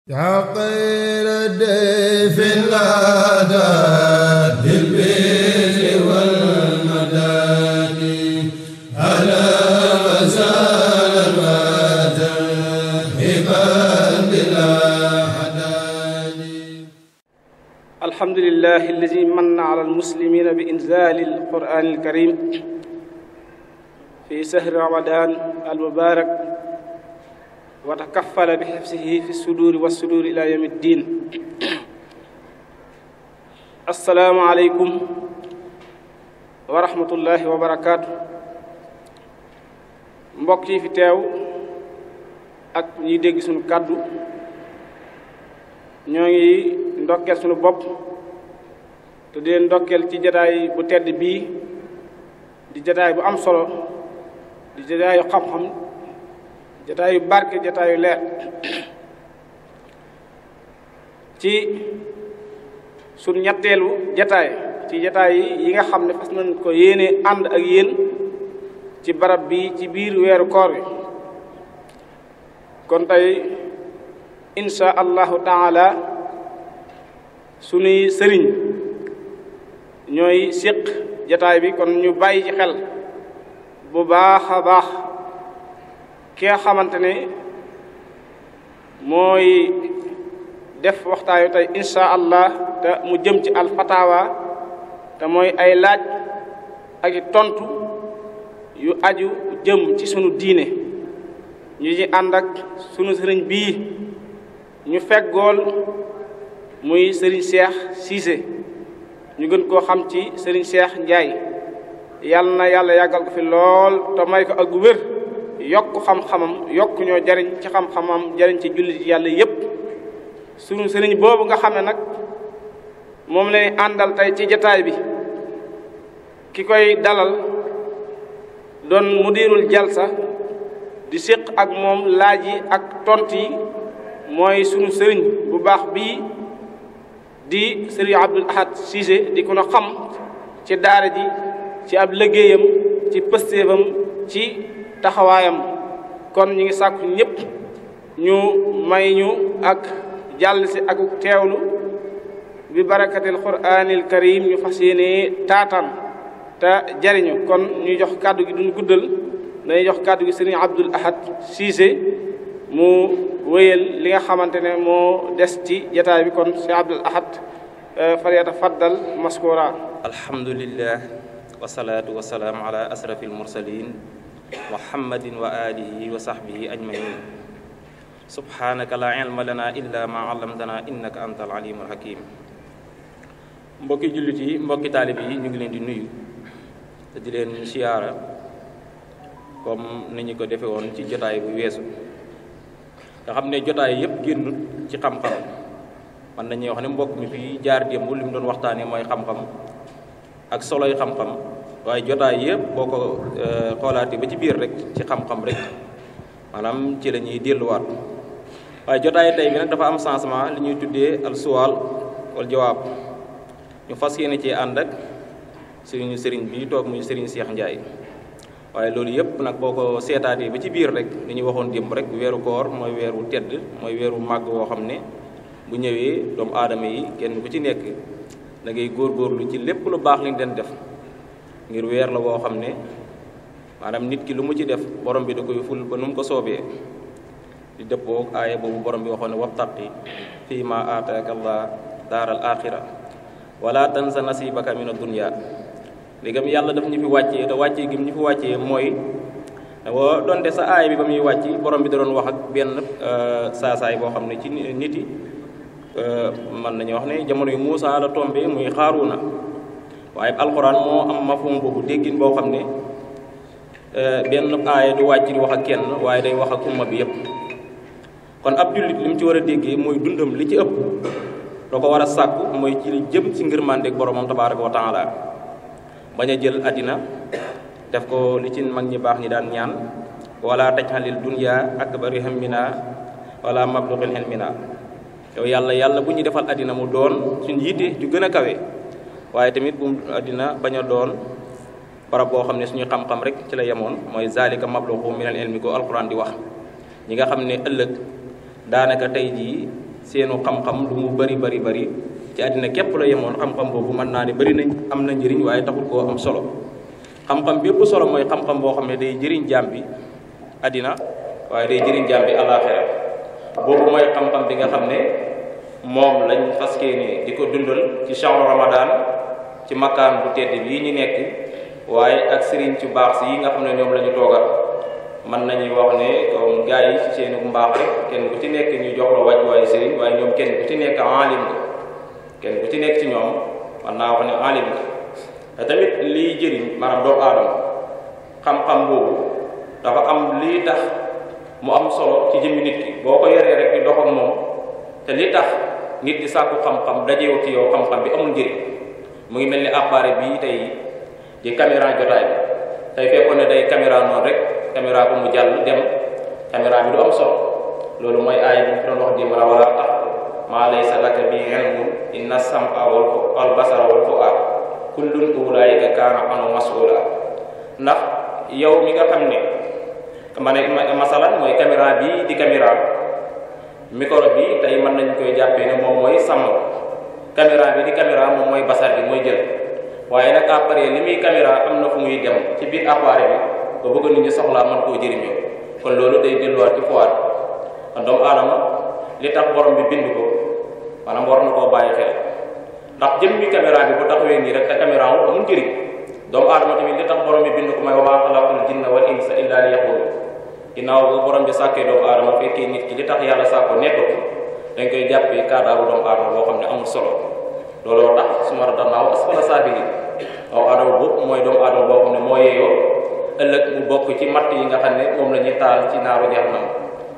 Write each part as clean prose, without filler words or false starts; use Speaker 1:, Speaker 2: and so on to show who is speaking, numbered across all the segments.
Speaker 1: yaa xayra dayfin ataa bil birri wal madaadi ahlan wa sahlan wa tarhiban bilaa hadaadi.
Speaker 2: alhamdulillahi allazi manna ala almuslimina bi inzali alqur'ani alkarim fi sahri ramadan almubarak wa takaffala bi hifzihi fi suduri wa suduri ila yawmi ddin. assalaamu aleykum wa rahmatullahi wa barakaatu. mbokk yi fi teew ak ñiy dégg sunu kàddu ñoo ngi ndokkeel sunu bopp te di leen ndokkeel ci jataay bu tedd bii di jataay bu am solo di jataayu xam-xam jataayu barke jataayu leer ci sunu ñetteelu jataay ci jataay yi nga xam ne fas nañ ko yéene ànd ak yéen ci barab bi ci biir weeru koor wi. kon tey insha allahu taala sunuy sëriñ ñooy séq jataay bi kon ñu bàyyi ci xel bu baax a baax ki nga xamante ne mooy def waxtaayu tey insha allah te mu jëm ci alfatawa te mooy ay laaj ak i tontu yu aju jëm ci sunu diine ñu ci ànd ak sunu sëriñ bii ñu feggool muy sëriñ Cheikh Cissé ñu gën koo xam ci sëriñ Cheikh Ndiaye yàlla na yàlla yàggal ko fi lool te may ko ak wér yokk xam-xamam yokk ñoo jariñ ci xam-xamam jariñ ci jullit yàlla yépp. sunu sëriñ boobu nga xam ne nag moom lañuy àndal tey ci jataay bi ki koy dalal doon mudirul jalsa di séq ak moom laaj yi ak tont yi mooy sunu sëriñ bu baax bii di sëriñ Abdul Ahad Cissé di ko na xam ci daara ji ci ab liggéeyam ci pëstéefam ci taxawaayam. kon ñi ngi sàkku ñépp ñu may ñu ak jàll si ak teewlu bi barakatil quraanil karim ñu fas yéene taataan te jariñu. kon ñuy jox kàddu gi duñ guddal dañuy jox kàddu gi sëriñ Abdul Ahad Cissé mu wéyal li nga xamante ne moo des ci jataay bi. kon sëriñ Abdul Ahad falyatafaddal maskura.
Speaker 3: alhamdulillah wasalaatu wasalaamu ala asrafil mursalin muhammadin wa alihi wa sahbihi ajmain. subhanaka la ilma lana illa ma allamtana innaka antal alimul hakim. mbokki jullit yi mbokki taalib yi ñu ngi leen di nuyu te di leen siyaara comme ni ñu ko defe woon ci jotaay bu weesu nga xam ne jotaay yépp génnut ci xam-xam. man nañuy wax ne mbokk mi fi jaar démb li mu doon waxtaane mooy xam-xam ak soloy xam-xam waaye jotaay yépp boo ko xoolaatee ba ci biir rek ci xam-xam rek maanaam ci la ñuy delluwaat. waaye jotaay tey bi nag dafa am changement li ñuy tuddee al suwaal wal jawaab ñu fas yéene ci ànd ak sëriñ bi toog muy sëriñ Cheikh Ndiaye. waaye loolu yëpp nag boo ko seetaatee ba ci biir rek li ñuy waxoon démb rek weeru koor mooy weeru tedd mooy weeru màgg woo xam ne bu ñëwee doomu aadama yi kenn ku ci nekk da ngay góorgóorlu ci lépp lu baax li ñu den def ngir weer la woo xam ne maanaam nit ki lu mu ci def borom bi da koy ful ba nu mu ko soobee di dëppoo aaya boobu borom bi waxoon ne wabtaqi fii ma aataaka allah daaral axira wala tansa nasibaka min ad-dunya. léegam yàlla daf ñu fi wàccee te wàccee gi ñu fi wàccee mooy boo donte sa aaya bi ba muy wàcc borom bi da doon wax ak benn saasaay boo xam ne ci nit yi mën nañu wax ne jamono yu Muusaa la tombé muy Xaaruuna. waaye alxuraan moo am mafhum boobu déggin boo xam ne benn aaya du wàcc di wax ak kenn waaye day wax ak umma bi yépp. kon ab jullit li mu ci war a déggee mooy dundam li ci ëpp da ko war a sàkku mooy ci li jëm ci ngërmandeeg boromam tabaaraka wa taala bañ a jël àddina def ko li ci mag ñi baax ñi daan ñaan wala tajxalil dunya akbari hammina wala mablughil hilmina. yow yàlla bu ñu defal àddina mu doon suñ yitte ju gën a kawe waaye tamit bu àddina bañ a doon barab boo xam ne suñu xam-xam rek ci la yemoon mooy zalika mablughu minal ilmi ko alquran di wax. ñi nga xam ne ëllëg daanaka tey jii seenu xam-xam lu mu bari ci àddina képp la yemoon xam-xam boobu mën naa ne bari nañ am na njëriñ waaye taxul koo am solo xam-xam bépp solo mooy xam-xam boo xam ne day jëriñ jaam bi àddina waaye day jëriñ jaam bi àllaaxira boobu mooy xam-xam bi nga xam ne moom lañ fas yéene di ko dundal ci shahru ramadan ci makkaan bu tedd bii ñu nekk waaye ak sëriñ ci baax si yi nga xam ne ñoom la ñu toogal mën nañuy wax ne comme gars yi ci seenu mbaax rek kenn ku ci nekk ñu jox la wàccuwaayu sëriñ waaye ñoom kenn ku ci nekk alim nga kenn ku ci nekk ci ñoom mën naa wax ne alim nga te tamit liy jëriñ maanaam doomu aadama xam-xam boobu dafa am lii tax mu am solo ci jëmmi nit ki boo ko yoree rek di dox ak moom te li tax nit di sàkku xam-xam dajewu ci yow xam-xam bi amul njëriñ mu ngi mel ni appareil bii tey di caméra jotaay bi tey fekkoon ne day caméra noonu rek caméra ko mu jàll dem caméra bi du am solo loolu mooy aay bi doon wax di wala tax maa laysa laka bi ilmun inna sam'a wal basara wal fu'aada kullun ulaa'ika kaana anhu mas'uula ndax yow mi nga xam ne ma ne masalan mooy caméra bi di caméra micro bi tey mën nañ koy jàppee ne moom mooy sàmm caméra bi di caméra moom mooy basar bi mooy jël waaye nag après li muy caméra am na fu muy dem ci biir appareil bi ba bëgg nit ñi soxlaa mën koo jëriñoo kon loolu day delluwaat ci poids kon doomu aadama li tax borom bi bind ko maanaam war na koo bàyyi xel ndax jëmmi caméra bi bu taxawee nii rek te caméra wu amul njëriñ doomu aadama tamit li tax borom bi bind ko mooy wa maa xalaqtul jinna wal insa illa liya'budun ginnaaw bu borom bi sàkkee doomu aadama fekkee nit ki li tax yàlla sàkko nekk ko dañ koy jàppee kaadaaru doomu aadama boo xam ne amul solo looloo tax summa radadnaahu asfala saafiliin doomu aadama boobu mooy doomu aadama boo xam ne moo yeeyoo ëllëg mu bokk ci matt yi nga xam ne moom la ñuy taal ci naaru jahannam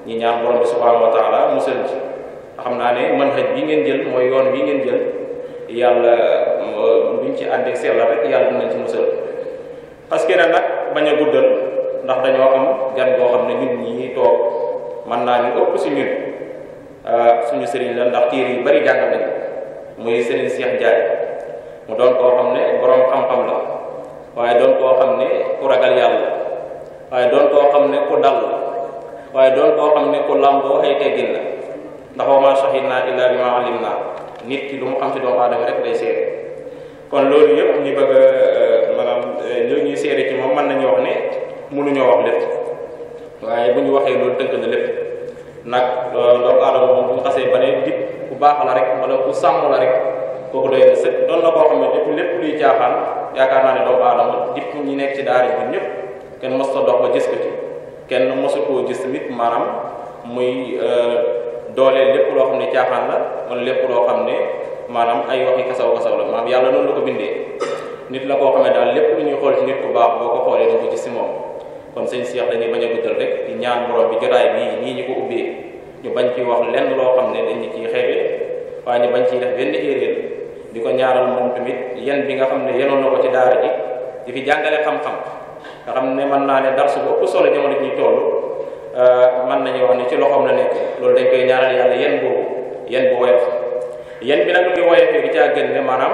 Speaker 3: ñi ñaan borom bi subhanahu wa taala musal ci xam naa ne manhaj bi ngeen jël mooy yoon bi ngeen jël yàlla buñ ci àndeeg seetla rek yàlla dinañ ci musal parce que nag bañ a guddal ndax dañoo am gan boo xam ne ñun ñi toog mën naa ñu ëpp si ñun suñu sëriñ la ndax téere yu bari jàng nañ muy sëriñ Cheikh Ndiaye mu doon koo xam ne borom xam-xam la waaye doon koo xam ne ku ragal yàlla waaye doon koo xam ne ku dal la waaye doon koo xam ne ku làmboo ay teggin la ndax wa maa shahidnaa illaa bimaa alimnaa nit ki lu mu xam ci doomu aadama rek day seede kon loolu yëpp ñu bëgg maanaam ñoo ñuy seede ci moom mën nañu wax ne mënuñoo wax lépp waaye bu ñu waxee loolu tënk na lépp nag doomu aadama moom bu ñu xasee ba ne nit ku baax la rek wala ku sàmm la rek kooku doy na sëkk doon na koo xam ne depuis lépp luy caaxaan yaakaar naa ne doomu aadama dipp ñi nekk ci daara bi ñëpp kenn mos ta dox ba gis ko ci kenn mosu koo gis tamit maanaam muy dooleel lépp loo xam ne caaxaan la wala lépp loo xam ne maanaam ay waxi kasaw la maanaam yàlla noonu la ko bindee nit la koo xam ne daal lépp lu ñuy xool ci nit ku baax boo ko xoolee dañ ko gis si moom kon sëñ Cheikh dañuy bañ a guddal rek di ñaan borom bi jotaay bii nii ñu ko ubbee ñu bañ ci wax lenn loo xam ne dañu ciy xeebe waaye ñu bañ ciy def benn erreur di ko ñaaral moom tamit yan bi nga xam ne yenoon na ko ci daara ji di fi jàngale xam-xam nga xam ne mën naa ne darsu bu ëpp solo jamono ji ñuy toll mën nañu wax ne ci loxoom la nekk loolu dañ koy ñaaral yàlla yan boobu yan bu woyof yan bi nag lu muy woyofee bi caa gën ne maanaam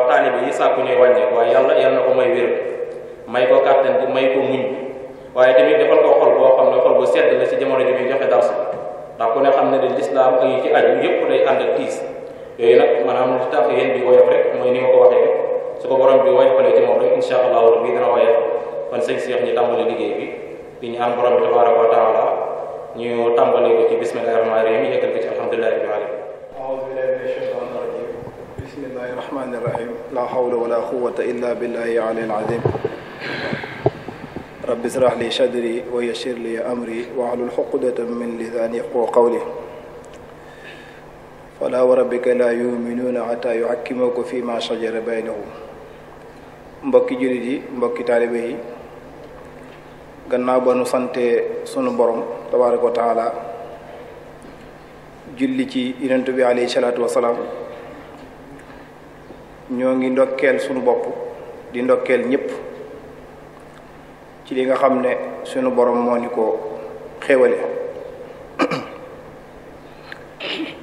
Speaker 3: taalibe yi sàkku ñuy wàññeeku waaye yàlla na ko may wér may ko kàttan bi may ko muñ waaye tamit defal ko xol boo xam ne xol bu sedd la ci jamono ji muy joxe darsu ndax ku ne xam ne de lislaam ak yi ci aju yëpp day ànd ak tiis yooyu nag maanaam li tax yéen bi woyof rek mooy ni ma ko waxee rek su ko borom bi woyofalee ci moom rek insha allahu rabbi dina woyof kon sëñ Cheikh ñu tàmbali liggéey bi di ñaan borom bi tabaraka wa taala ñu tàmbali ko ci bismillahi rahmani rahim yeggal ko ci alhamdulillahi rabbil alamin
Speaker 1: a'udhu billahi minash shaytanir rajim bismillahir rahmanir rahim la hawla wala quwwata illa billahi aliyil azim rabbi israh li sadri wa yassir li amri wahlul uqdatan min lisani yafqahu qawli fala wa rabbika la yu'minuna hatta yuhakkimuka fi ma shajara baynahum mbokki jullit yi mbokki taalibe yi gannaaw ba nu sante sunu borom tabaaraka wa taala julli ci yonent bi alayhi salaatu wasalaam ñoo ngi ndokkeel sunu bopp di ndokkeel ñëpp ci li nga xam ne sunu borom moo ni ko xéwale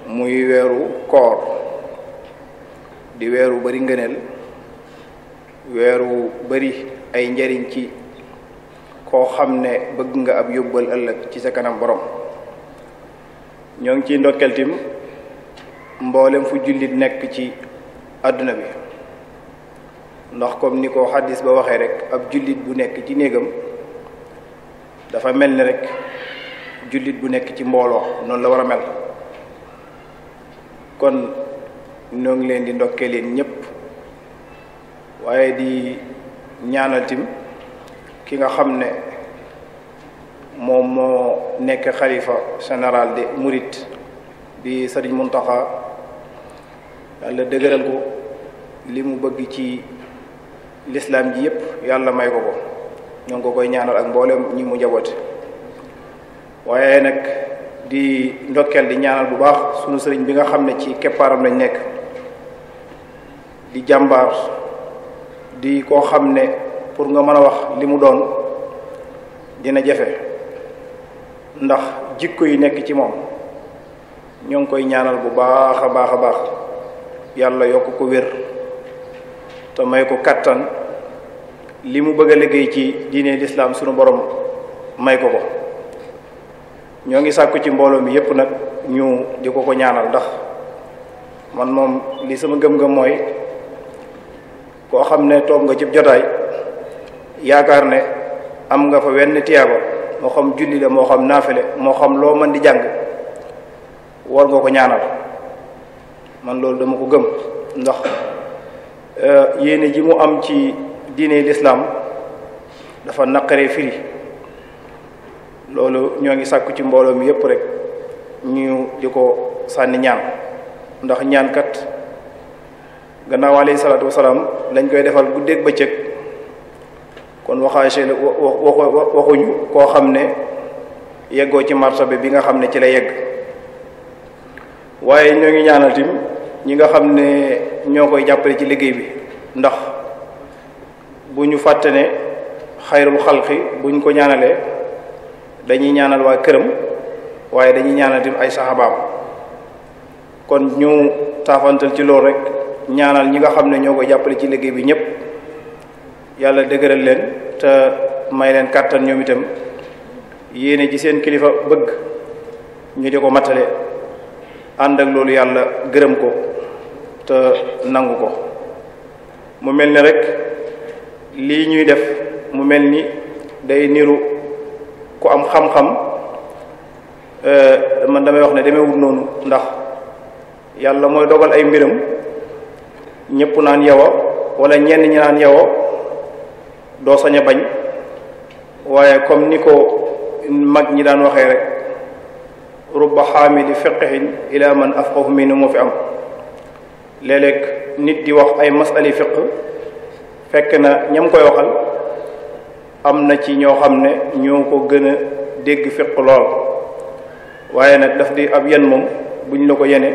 Speaker 1: muy weeru koor di weeru bari ngëneel weeru bari ay njariñ ci koo xam ne bëgg nga ab yóbbal ëllëg ci sa kanam borom ñoo ngi ciy ndokkeel tim mboolem fu jullit nekk ci àdduna bi, ndax comme ni ko xaddis ba waxee rek ab jullit bu nekk ci néegam dafa mel ni rek jullit bu nekk ci mbooloo noonu la war a mel. kon ñoo ngi leen di ndokkee leen ñépp, waaye di ñaanal tim ki nga xam ne moom moo nekk xalifa général de Mouride di Sëriñ Muntaxa, yàlla dëgëral ko, li mu bëgg ci lislaam ji yépp yàlla may ko ko. ñoo ngi ko koy ñaanal ak mboolem ñi mu njaboote. waaye nag di ndokkeel di ñaanal bu baax sunu sëriñ bi nga xam ne ci keppaaram lañ nekk, di jàmbaar, di koo xam ne pour nga mën a wax li mu doon dina jafe, ndax jikko yi nekk ci moom. ñoo ngi koy ñaanal bu baax a baax a baax, yàlla yokk ko wér te may ko kattan, li mu bëgg a liggéey ci diine lislaam sunu borom may ko ko. ñoo ngi sàkku ci mbooloo mi yépp nag ñu di ko ñaanal, ndax man moom li sama gëm-gëm mooy koo xam ne toog nga ci jotaay yaakaar ne am nga fa wenn tiyaaba, moo xam julli la moo xam naafile moo xam loo mën di jàng, war nga ko ñaanal. man loolu dama ko gëm, ndax yéene ji mu am ci diine lislaam dafa naqaree firi. loolu ñoo ngi sàkku ci mbooloo mi yépp rek ñu di ko sànni ñaan, ndax ñaankat gannaaw alayhi salaatu wasalaam lañ koy defal guddeeg bëccëg, kon waxuñu koo xam ne yeggoo ci martaba bi nga xam ne ci la yegg. waaye ñoo ngi ñaanal tim ñi nga xam ne ñoo koy jàppale ci liggéey bi, ndax bu ñu fàtte ne xayrul xalqi buñ ko ñaanalee dañuy ñaanal waa këram, waaye dañuy ñaanal tim ay saxaabaam. kon ñu taafantal ci loolu rek ñaanal ñi nga xam ne ñoo koy jàppale ci liggéey bi ñépp, yàlla dëgëral leen te may leen kàttan ñoom itam yéene ci seen kilifa bëgg ñu di ko matale, ànd ak loolu yàlla gërëm ko te nangu ko. mu mel ni rek lii ñuy def mu mel ni day niru ku am xam-xam, man damay wax ne demeewul noonu, ndax yàlla mooy dogal ay mbiram, ñépp naan yawa wala ñenn ñi naan yawa doo sañ a bañ. waaye comme ni ko mag ñi daan waxee rek, rubba xaamili fiqhin ila man afqahu minhu moo fi am. léeg-léeg nit di wax ay masali fiq fekk na ñam koy waxal am na ci ñoo xam ne ñoo ko gën a dégg fiq lool. waaye nag daf di ab yen moom buñ la ko yene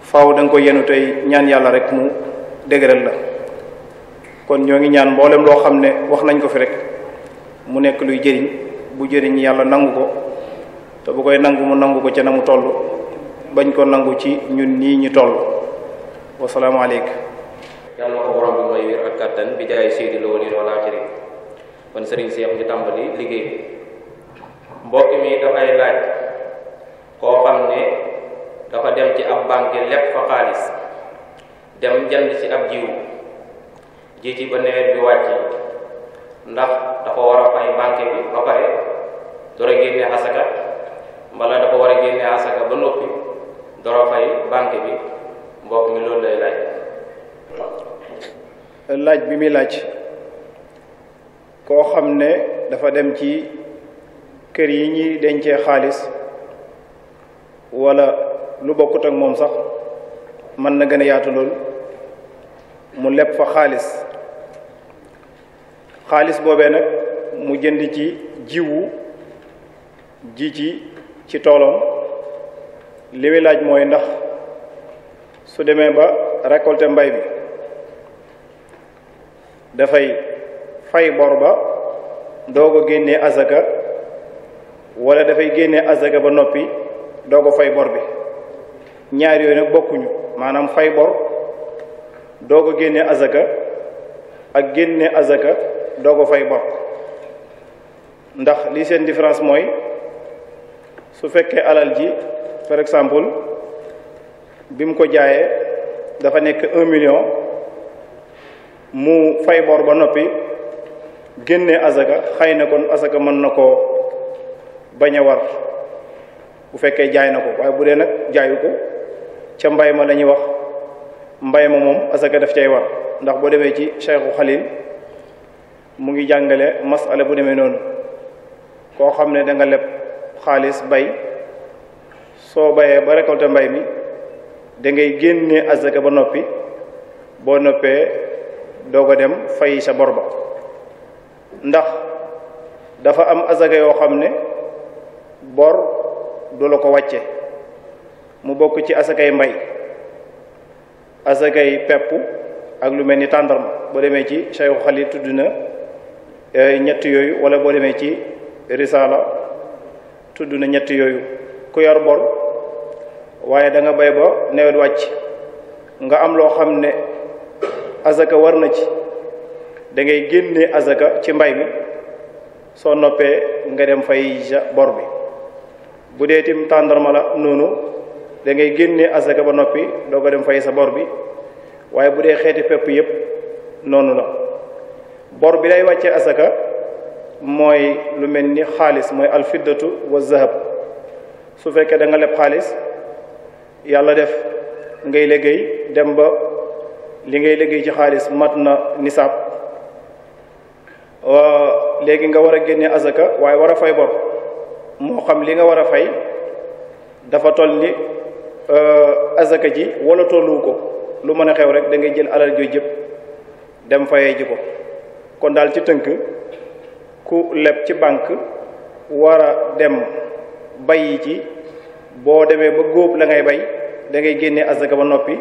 Speaker 1: faaw da nga ko yenu tey ñaan yàlla rek mu dëgëral la. kon ñoo ngi ñaan mboolem loo xam ne wax nañ ko fi rek mu nekk luy jëriñ, bu jëriñ yàlla nangu ko, te bu koy nangu mu nangu ko ca na mu toll, bañ ko nangu ci ñun nii ñu toll. wasalaamaaleykum.
Speaker 3: yàlla ko borom bi mooy wér ak kàttan bi jaay Seydi Lo wal aaxiri. kon sëriñ Cheikh ñu tàmbali liggéey bi. mbokk mi dafay laaj koo xam ne dafa dem ci ab banque lépp fa xaalis, dem jënd ci ab jiwu ji ci ba nawet bi wàcc, ndax dafa war a fay banque bi ba pare door a génne asaka, mbala dafa war a génne asaka ba noppi door a fay banque bi. mbokk mi loolu lay laaj.
Speaker 1: laaj bi muy laaj koo xam ne dafa dem ci kër yi ñuy dencee xaalis wala lu bokkut ak moom sax mën na gën a yaatu lool, mu leb fa xaalis boobee nag mu jënd ci jiwu ji ci toolam. li muy laaj mooy ndax su demee ba récolter mbay bi dafay fay bor ba doog a génnee azaka, wala dafay génnee azaka ba noppi doog a fay bor bi. ñaar yooyu nag bokkuñu, maanaam fay bor doog a génnee azaka ak génnee azaka doog a fay bor. ndax li seen différence mooy su fekkee alal ji par exemple bi mu ko jaayee dafa nekk 1 million mu fay bor ba noppi génnee azaka, xëy na kon azaka mën na koo bañ a war bu fekkee jaay na ko. waaye bu dee nag jaayu ko, ca mbay ma la ñuy wax, mbay ma moom azaka daf cay war. ndax boo demee ci Cheikhu Xalil mu ngi jàngale masala bu demee noonu. koo xam ne da nga leb xaalis bay, soo bayee ba récolté mbay mi da ngay génnee azaka ba noppi, boo noppee doo ko dem fay sa bor ba. ndax dafa am azaka yoo xam ne bor du la ko wàcce, mu bokk ci asakay mbay, asakay pepp ak lu mel ni tàndarma. boo demee ci Cheikh Khalil tudd na ñett yooyu, wala boo demee ci Risala tudd na ñett yooyu. ku yor bor waaye da nga bay ba nawet wàcc, nga am loo xam ne azaka war na ci, da ngay génnee azaka ci mbay mi, soo noppee nga dem fay sa bor bi. bu dee tim tàndarma la noonu, da ngay génnee azaka ba noppi doo ko dem fay sa bor bi. waaye bu dee xeeti pepp yépp noonu la. bor bi lay wàccee azaka mooy lu mel ni xaalis, mooy alfiddatu wa zahab. su fekkee da nga leb xaalis, yàlla def ngay liggéey dem ba li ngay liggéey ci xaalis mat na nisaab, léegi nga war a génne azaka waaye war a fay bor. moo xam li nga war a fay dafa toll ni azaka ji wala tolluwu ko, lu mën a xew rek da ngay jël alal jooju yëpp dem fayee ji ko. kon daal ci tënk, ku leb ci banque war a dem bayi ci, boo demee ba góob la ngay bay da ngay génnee azaka ba noppi,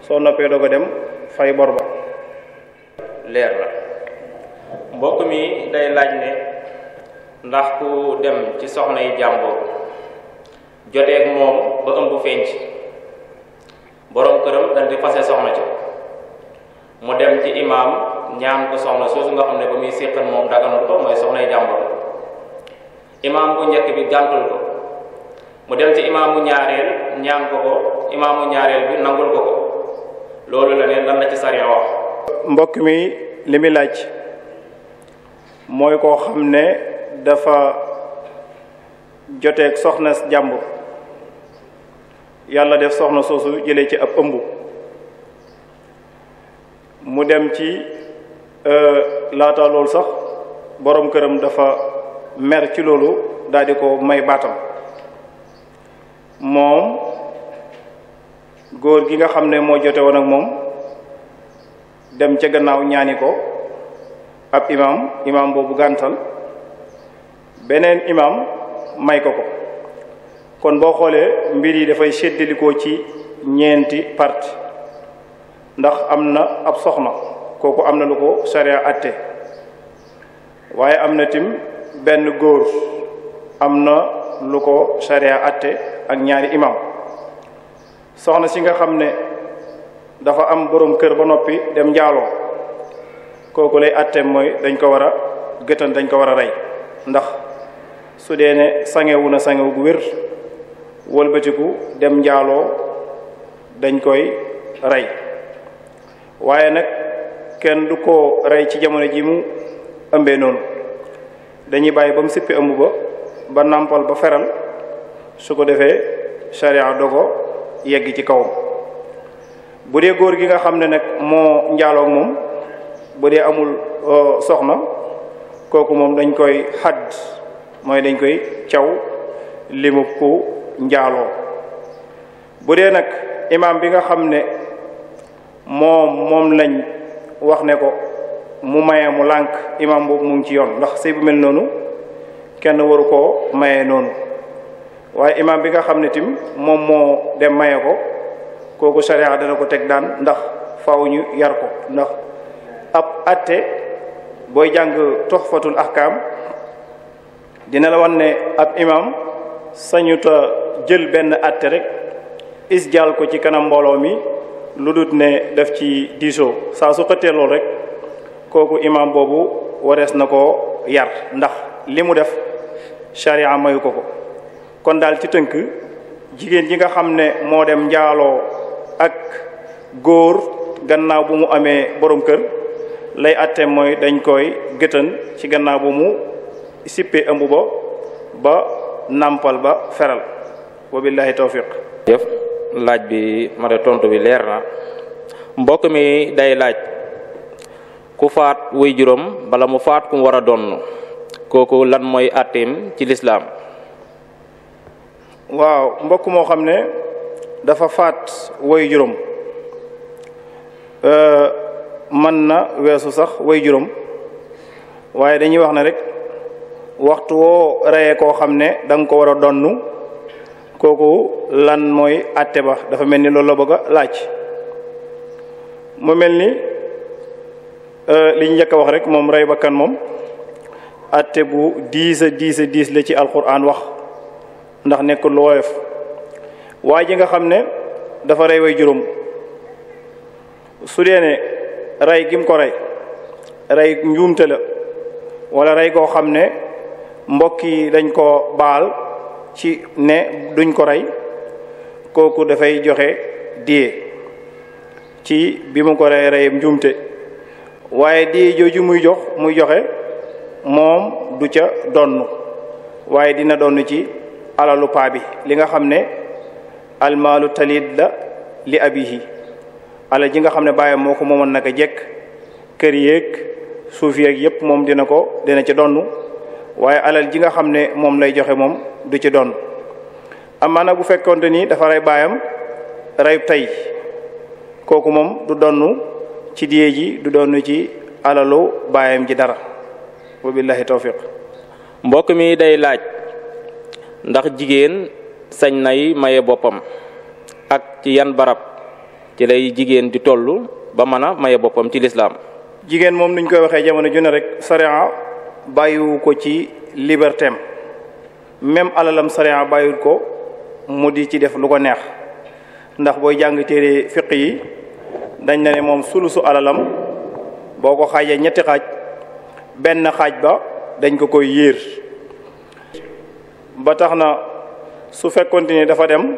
Speaker 1: soo noppee doo ko dem fay bor ba.
Speaker 3: leer na. mbokk mi day laaj ne ndax ku dem ci soxna yi jàmbur joteeg moom ba ëmb feeñ ci, boroom këram dañ di fase soxna ci, mu dem ci imaam ñaan ko soxna soosu nga xam ne ba muy séqal moom daganul ko, mooy soxna yi jàmbur. imaam bu njëkk bi gàntul ko, mu dem ci imaam bu ñaareel ñaan ko ko, imaam bu ñaareel bi nangul ko ko. loolu la ne lan la ci sariya wax.
Speaker 1: mbokk mi li muy laaj mooy koo xam ne dafa joteeg soxna jàmbur, yàlla def soxna soosu jëlee ci ab ëmb, mu dem ci laata loolu sax boroom këram dafa mer ci loolu, daal di ko may baatam. moom góor gi nga xam ne moo jote woon ak moom dem ca gannaaw ñaani ko ab imaam boobu gàntal, beneen imaam may ko ko. kon boo xoolee mbir yi dafay séddalikoo ci ñeenti parti. ndax am na ab soxna, kooku am na lu ko sariya atte, waaye am na tim benn góor, am na lu ko sariya atte ak ñaari imam. soxna si nga xam ne dafa am borom kër ba noppi dem njaaloo, kooku lay atte mooy dañ ko war a gëtan, dañ ko war a rey. ndax su dee ne sangewu na sangewu gu wér wëlbatiku dem njaaloo, dañ koy rey. waaye nag kenn du ko rey ci jamono ji mu ëmbee noonu, dañuy bàyyi ba mu sippi ëmb ba nàmpal ba feral, su ko defee sharia dogo yegg ci kawam. bu dee góor gi nga xam ne nag moo njaaloog moom, bu dee amul soxna, kooku moom dañ koy xadd, mooy dañ koy caw limu ku njaaloo. bu dee nag imaam bi nga xam ne moom lañ wax ne ko mu maye mu lànk, imaam boobu mu ngi ci yoon, ndax sëy bu mel noonu kenn waru koo maye noonu. waaye imaam bi nga xam ne tim moom moo dem maye ko, kooku sharia dana ko teg daan, ndax faaw ñu yar ko. ndax ab atte booy jàng Tuhfatul Ahkam dina la wan ne ab imaam sañuta jël benn atte rek isjaal ko ci kanam mbooloo mi, lu dut ne def ci diisoo. saa su xëttee loolu rek kooku imaam boobu warees na ko yar, ndax li mu def sharia mayu ko ko. kon daal ci tënk, jigéen ji nga xam ne moo dem njaaloo ak góor gannaaw bu mu amee borom kër lay atte mooy dañ koy gëtën ci gannaaw bu mu sippee ëmb ba nàmpal ba feral wa billahi tawfiq.
Speaker 3: jëf laaj bi ma de tontu bi leer na. mbokk mi day laaj ku faat way juróom bala mu faat ku mu war a donn kooku lan mooy atteem ci lislaam.
Speaker 1: waaw mbokk moo xam ne dafa faat way juróom mën na weesu sax way juróom waaye dañuy wax ne rek waxtu woo reyee koo xam ne da nga ko war a donn kooku lan mooy atte ba dafa mel ni loolu la bëgg a laaj. mu mel ni li ñu njëkk a wax rek moom rey bakkan moom atte bu diis la ci alquran wax ndax nekkul lu woyof waa ji nga xam ne dafa rey way juróom su dee ne rey gim ko rey njuumte la wala rey koo xam ne mbokk yi dañ ko baal ci ne duñ ko rey kooku dafay joxe diye ci bi mu ko rey njuumte waaye diye jooju muy joxe moom du ca donn waaye dina donn ci alalu paa bi li nga xam ne almaalu talid la li abihi alal ji nga xam ne bàyyam moo ko moomoon naka jekk kër yéeg suuf yeeg yépp moom dina ci donn waaye alal ji nga xam ne moom lay joxe moom du ci donn amaana bu fekkonte ni dafa rey baayam reyub tey kooku moom du donn ci diye ji du donn ci alalu baayam ji dara wa billahi tawfiq.
Speaker 3: mbokk mi day laaj ndax jigéen sañ nay maye boppam ak ci yan barab ci lay jigéen di toll ba mën a maye boppam ci lislaam.
Speaker 1: jigéen moom nuñ koy waxee jamono ju ne rek sariya bàyyiwu ko ci libertéem même alalam sariya bàyyiwul ko mu di ci def lu ko neex ndax booy jàng téere fiq yi dañ na ne moom sulusu alalam boo ko xaajee ñetti xaaj benn xaaj ba dañ ko koy yéer ba tax na su fekkonte ni dafa dem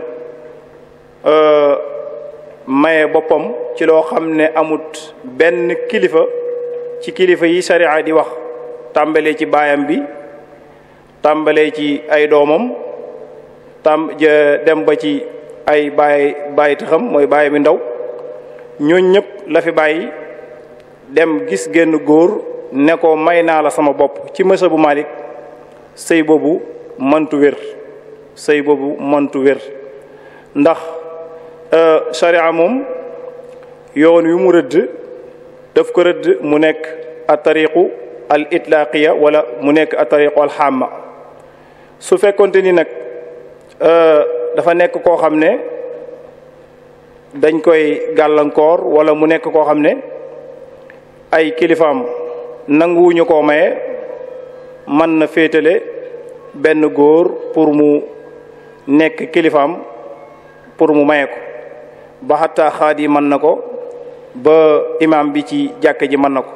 Speaker 1: maye boppam ci loo xam ne amut benn kilifa ci kilifa yi sariya di wax tàmbalee ci baayam bi tàmbalee ci ay doomam dem ba ci ay baay taxam mooy baay bi ndaw ñooñ ñëpp la fi bàyyi dem gis génn góor ne ko may naa la sama bopp ci mësa bu Malik sëy boobu mëntu wér ndax sharia moom yoon wi mu rëdd daf ko rëdd mu nekk a tariqu al itlaqiya wala mu nekk a tariqu al xamma su fekkonte ni nag dafa nekk koo xam ne dañ koy gàllankoor wala mu nekk koo xam ne ay kilifaam nanguwuñu koo maye mën na féetale benn góor pour mu nekk kilifaam pour mu maye ko ba xataa xaad yi mën na ko ba imam bi ci jàkk ji mën na ko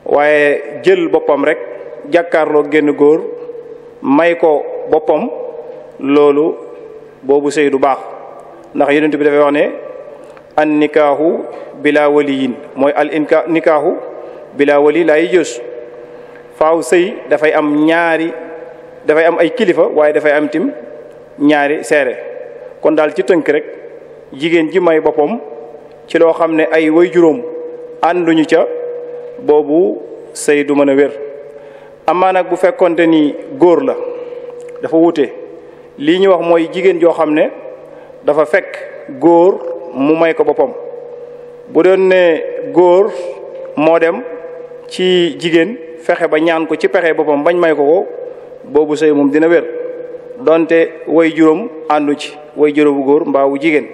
Speaker 1: waaye jël boppam rek jàkkaarloo génn góor may ko boppam loolu boobu sëy du baax ndax yonent bi dafay wax ne an nikaahu bila waliyin mooy nikaahu bila wali laa yajuz faaw sëy dafay am ay kilifa waaye dafay am tim ñaari seere kon daal ci tënk rek jigéen ji may boppam ci loo xam ne ay way juróom ànduñu ca boobu sëy du mën a wér amaa nag bu fekkonte ni góor la dafa wute lii ñu wax mooy jigéen joo xam ne dafa fekk góor mu may ko boppam bu doon ne góor moo dem ci jigéen fexe ba ñaan ko ci pexe boppam bañ may ko boobu sëy moom dina wér donte way juróom àndu ci way juróom bu góor mbaa wu jigéen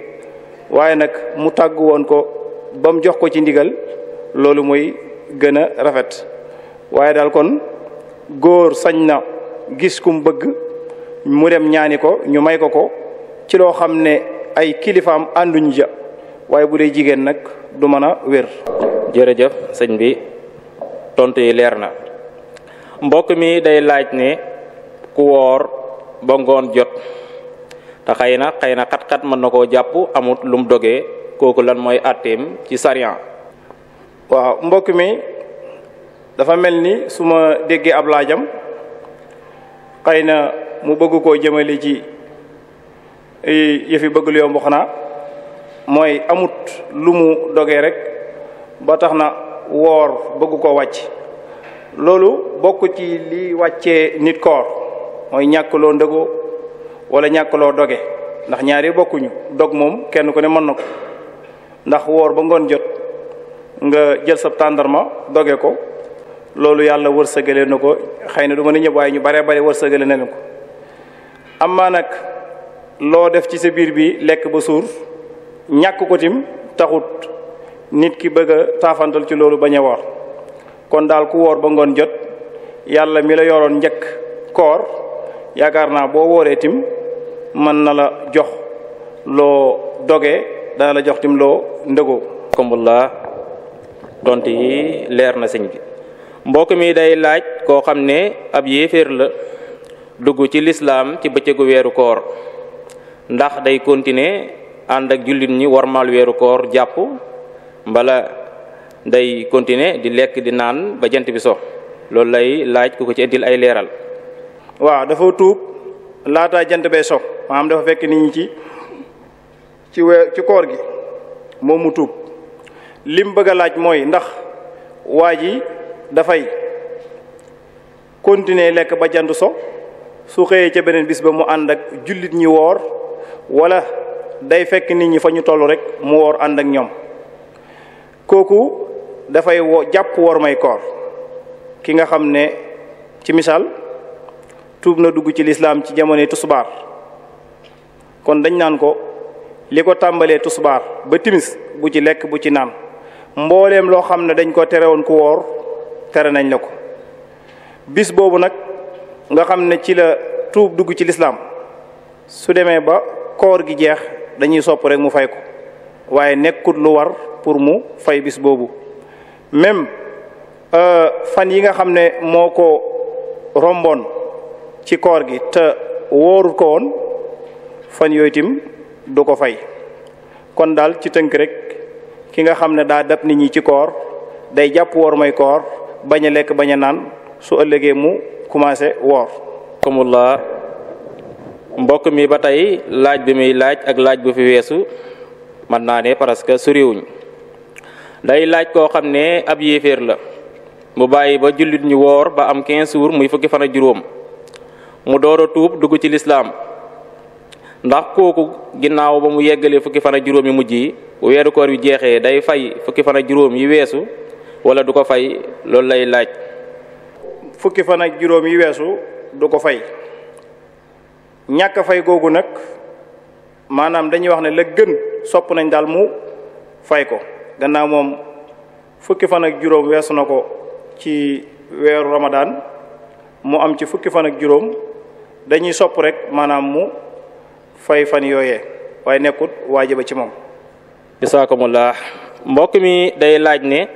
Speaker 1: waaye nag mu tàgg woon ko ba mu jox ko ci ndigal loolu mooy gën a rafet waaye daal kon góor sañ na gis kum bëgg mu dem ñaani ko ñu may ko ci loo xam ne ay kilifaam ànduñu ja waaye bu dee jigéen nag du mën a wér.
Speaker 3: jërëjëf sëñ bi tontu yi leer na mbokk mi day laaj ne ku woor ba ngoon jot te xëy na xat-xat mën na koo jàpp amut lum dogee kooku lan mooy atteem ci sariya.
Speaker 1: waaw mbokk mi dafa mel ni su ma déggee ab laajam xëy na mu bëgg koo jëmale ci yëfi bëgg lu yomb xanaa mooy amut lu mu dogee rek ba tax na woor bëgg koo wàcc. loolu bokk ci li wàccee nit koor mooy ñàkkloo ndëgoo wala ñàkkloo doge ndax ñaari bokkuñu. dog moom kenn ku ne mën na ko ndax woor ba ngoon jot nga jël sa tàndarma doge ko loolu yàlla wërsëgale na ko xëy na du ma ne ñëpp waaye ñu bare bare wërsëgale na ko. amaa nag loo def ci sa biir bi lekk ba suur ñàkk ko tim taxut nit ki bëgg a taafantal ci loolu bañ a woor. kon daal ku woor ba ngoon jot yàlla mi la yoroon njëkk koor yaakaar naa boo wooree tim mën na la jox loo dogee dana la jox tim loo ndëgoo.
Speaker 3: alhamdulilah tontu yi leer na sëñ bi. mbokk mi day laaj koo xam ne ab yéeféer la dugg ci lislaam ci bëccëgu weeru koor ndax day continuer ànd ak jullit ñi warmal weeru koor jàpp mbala day continuer di lekk di naan ba jant bi so. loolu lay laaj ku ko ci indil ay leeral.
Speaker 1: waaw dafa tuub laataa jant bee so maanaam dafa fekk nit ñi ci koor gi moom mu tuub. lim bëgg a laaj mooy ndax waa ji dafay continuer lekk ba jant so su xëyee ca beneen bis ba mu ànd ak jullit ñi woor wala day fekk nit ñi fa ñu toll rek mu woor ànd ak ñoom. kooku dafay jàpp woor may koor ki nga xam ne ci misaal tuub na dugg ci lislaam ci jamonoy tusbaar kon dañ naan ko li ko tàmbalee tusbaar ba timis bu ci lekk bu ci naan mbooleem loo xam ne dañ ko terewoon ku woor tere nañ la ko. bis boobu nag nga xam ne ci la tuub dugg ci lislaam su demee ba koor gi jeex dañuy sopp rek mu fay ko waaye nekkut lu war pour mu fay bis boobu. même fan yi nga xam ne moo ko romboon ci koor gi te wóorul ko woon fan yooyu tim du ko fay. kon daal ci tënk rek ki nga xam ne daa dab nit ñi ci koor day jàpp woor may koor bañ a lekk bañ a naan su ëllëgee mu commencé woor.
Speaker 3: alhamdulilah mbokk mi ba tey laaj bi muy laaj ak laaj bu fi weesu mën naa ne parce que soriwuñ. day laaj koo xam ne ab yéeféer la mu bàyyi ba jullit ñu woor ba am 15 jours muy fukki fan ak juróom mu door a tuub dugg ci lislaam ndax kooku ginnaaw ba mu yeggalee fukki fan ak juróom yi mujj yi bu weeru koor bi jeexee day fay fukki fan ak juróom yi weesu wala du ko fay loolu lay laaj.
Speaker 1: fukki fan ak juróom yi weesu du ko fay ñàkk fay googu nag maanaam dañuy wax ne la gën sopp nañ daal mu fay ko. gannaaw moom fukki fan ak juróom weesu na ko ci weeru Ramadan mu am ci fukki fan ak juróom dañuy sopp rek maanaam mu fay fan yooyee waaye nekkut waajiba ci moom.
Speaker 3: bisaakumullah mbokk mi day laaj ne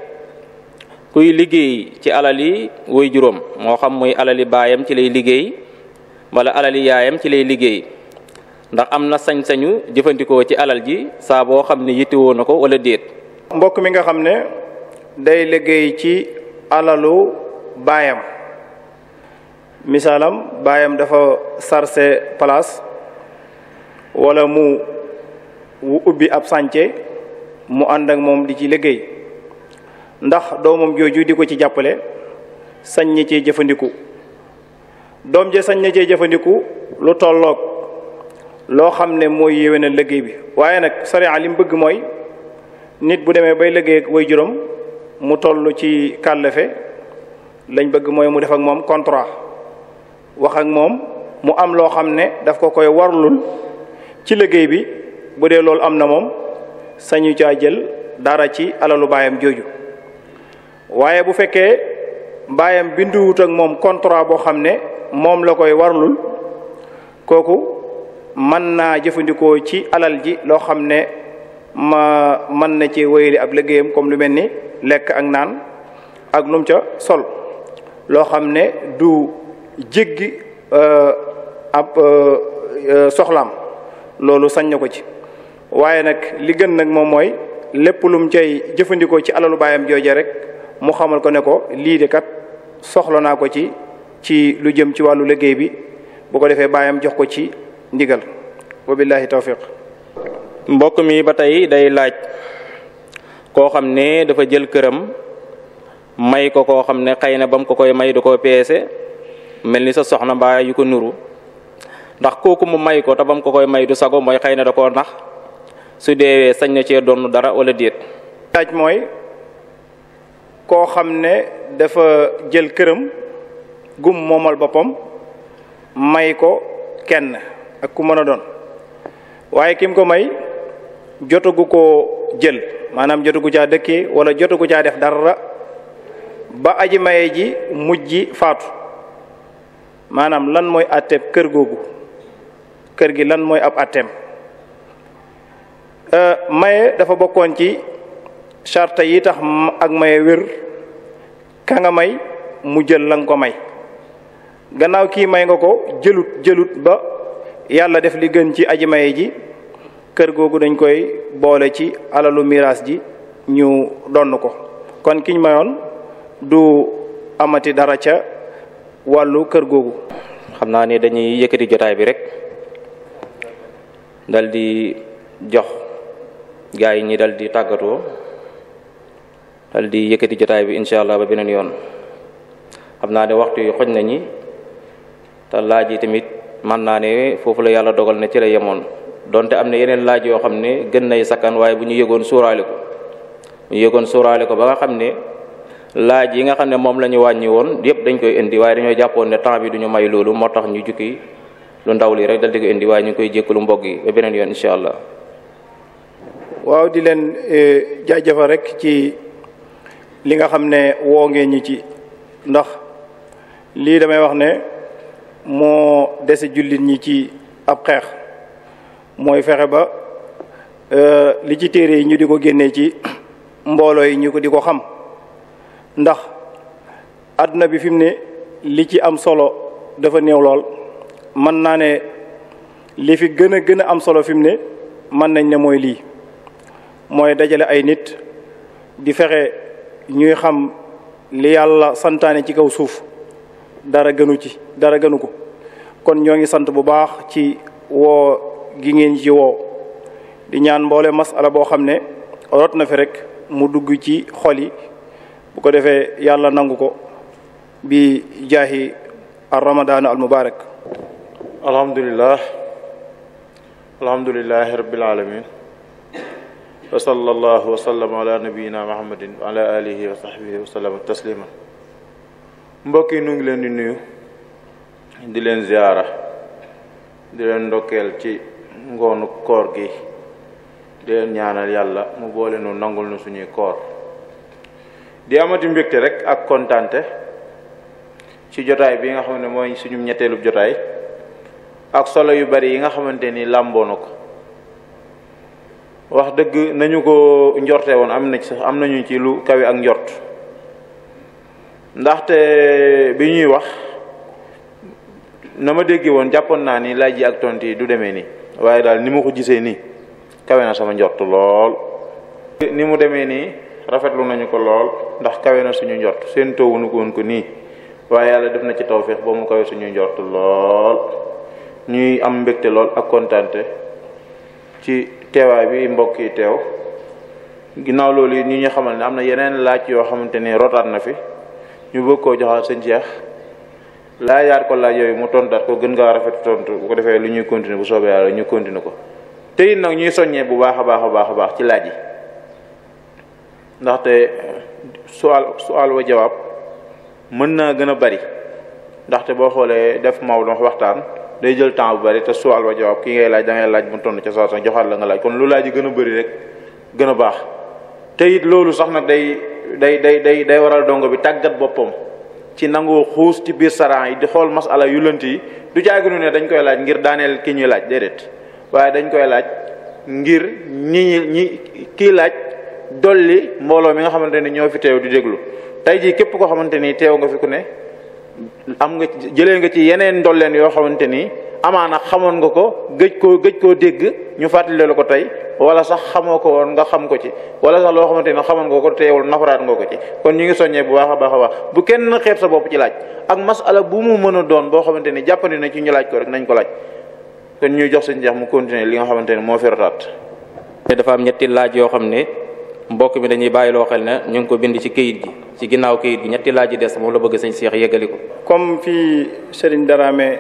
Speaker 3: kuy liggéey ci alali way juróom moo xam muy alali baayam ci lay liggéey wala alali yaayam ci lay liggéey ndax am na sañ-sañu jëfandikoo ci alal ji saa boo xam ne yittewoo na ko wala déet.
Speaker 1: mbokk mi nga xam ne day liggéey ci alalu baayam misaalam baayam dafa sarse place wala mu ubbi ab sànce mu ànd ak moom di ci liggéey ndax doomam jooju di ko ci jàppale sañ na cee jëfandiku. doom je sañ na cee jëfandiku lu tolloog loo xam ne mooy yéwénal liggéey bi waaye nag sariya li mu bëgg mooy nit bu demee bay liggéey ak way juróom mu toll ci kàllafe lañ bëgg mooy mu def ak moom contrat wax ak moom mu am loo xam ne daf ko koy warlul ci liggéey bi bu dee loolu am na moom sañu caa jël dara ci alalu baayam jooju. waaye bu fekkee baayam binduwut ak moom contrat boo xam ne moom la koy warlul kooku mën naa jëfandikoo ci alal ji loo xam ne mën na ci wéyali ab liggéeyam comme lu mel ni lekk ak naan ak lum ca sol loo xam ne du jéggi ab soxlaam loolu sañ na ko ci. waaye nag li gën nag moom mooy lépp lum cay jëfandikoo ci alalu baayam jooje rek mu xamal ko ne ko lii de kat soxla naa ko ci lu jëm ci wàllu liggéey bi bu ko defee baayam jox ko ci ndigal wa billahi tawfiq.
Speaker 3: mbokk mi ba tey day laaj koo xam ne dafa jël këram may ko koo xam ne xëy na ba mu ko koy may da koo peese mel ni sa soxna mbaa yu ko nuru ndax kooku mu may ko te ba mu ko koy may du sago mooy xëy na da koo nax su deewee sañ na cee doon dara wala déet.
Speaker 1: laaj mooy koo xam ne dafa jël këram gum moomal boppam may ko kenn ak ku mën a doon waaye kim ko may jotagu koo jël maanaam jotagu caa dëkkee wala jotagu caa def dara ba aji maye ji mujj faatu maanaam lan mooy atteeb kër googu kër gi lan mooy ab atteem. maye dafa bokkoon ci charte yi tax ak maye wér ka nga may mu jël la nga ko may gannaaw kii may nga ko jëlut ba yàlla def li gën ci aji maye ji kër googu dañ koy boole ci alalu miraas ji ñu donn ko kon kiñ mayoon du amati dara ca wàllu kër googu.
Speaker 3: xam naa ne dañuy yëkkati jotaay bi rek dal di jox gaa yi ñi dal di tàggatoo dal di yëkkati jotaay bi incha allah ba beneen yoon xam naa ne waxtu yi xoj nañi te laaj yi tamit mën naa ne foofu la yàlla dogal ne ci la yemoon donte am na yeneen laaj yoo xam ne gën nay sakkan waaye bu ñu yëgoon suuraale ko ba nga xam ne laaj yi nga xam ne moom la ñu wàññi woon yëpp dañ koy indi waaye dañoo jàppoon ne temps bi duñu may loolu moo tax ñu jukki lu ndaw li rek dal di ko indi waaye ñu ngi koy jékkalu mbokk yi ba beneen yoon incha allah.
Speaker 1: waaw di leen jaajëfal rek ci li nga xam ne woo ngeen ñi ci ndax lii damay wax ne moo dese jullit ñi ci ab xeex mooy fexe ba li ci téere yi ñu di ko génnee ci mbooloo yi ñu ko di ko xam ndax àdduna bi fi mu ne li ci am solo dafa néew lool mën naa ne li fi gën a am solo fi mu ne mën nañ ne mooy lii mooy dajale ay nit di fexe ñuy xam li yàlla santaane ci kaw suuf dara gënu ko kon ñoo ngi sant bu baax ci woo gi ngeen ci woo di ñaan mboole masala boo xam ne rot na fi rek mu dugg ci xol yi bu ko defee yàlla nangu ko bi jaahi ar ramadaan al mubarak.
Speaker 4: alhamdulillahi rabbil alamin wa sallallahu wa sallam ala nabiyyina muhammadin wa ala alihi wa sahbihi wa sallam taslima. mbokk yi nu ngi leen di nuyu di leen ziyaara di leen ndokkeel ci ngoonu koor gi di leen ñaanal yàlla mu boole nu nangul nu suñuy koor di amati mbégte rek ak kontante ci jotaay bi nga xam ne mooy suñu ñetteelub jotaay ak solo yu bari yi nga xamante ni làmboo na ko wax dëgg nañu ko njorte woon am nañu ci lu kawe ak njort ndaxte bi ñuy wax na ma déggee woon jàppoon naa ni laaj yi ak tontu yi du demee nii waaye daal ni ma ko gisee nii kawe na sama njort lool. ni mu demee nii rafetlu nañu ko lool ndax kawe na suñu njort seen toowuñu ko woon ko nii waaye yàlla def na ci tawfeex ba mu kawe suñu njort lool ñuy am mbégte lool ak kontaante ci teewaay bi mbokk yi teew. ginnaaw loolu yi ñu xamal ne am na yeneen laaj yoo xamante ni rotaat na fi ñu bëgg koo joxaat sëñ Cheikh laajaat ko laaj yooyu mu tontaat ko gën ngaa rafet tontu bu ko defee lu ñuy continuer bu soobee yàlla ñu continuer ko te it nag ñuy soññee bu baax a baax ci laaj yi ndaxte sual wa jawaab mën naa gën a bari ndaxte boo xoolee def mawdu waxtaan day jël temps bu bari te sual wa jawaab ki ngay laaj da ngay laaj bu tontu ca saa joxaat la nga laaj kon lu laaj yi gën a bari rek gën a baax te it loolu sax nag day waral dongo bi tàggat boppam ci nangoo xuus ci biir saraan yi di xool masala yu lënt yi du jaaginu ne dañ koy laaj ngir daaneel ki ñuy laaj déedéet waaye dañ koy laaj ngir ñi kii laaj dolli mbooloo mi nga xamante ni ñoo fi teew di déglu tey jii képp koo xamante ni teew nga fi ku ne am nga jëlee nga ci yeneen ndolleen yoo xamante ni amaana xamoon nga ko gëj koo dégg ñu fàttali la ko tey wala sax xamoo ko woon nga xam ko ci wala sax loo xamante ne xamoon nga ko teewul nafaraat nga ko ci kon ñu ngi soññee bu baax a baax bu kenn xeeb sa bopp ci laaj ak masala bu mu mën a doon boo xamante ne jàppandi na ci ñu laaj ko rek nañ ko laaj kon ñuy jox seen jeex mu continuer li nga xamante ne moo fi rotaat.
Speaker 3: dafa am ñetti laaj yoo xam ne mbokk mi dañuy bàyyi loo xel ne ñu ngi ko bind ci këyit gi ci ginnaaw këyit gi ñetti laaj yi des moom la bëgg sëñ Cheikh yeggali ko.
Speaker 1: comme fii Serigne Darame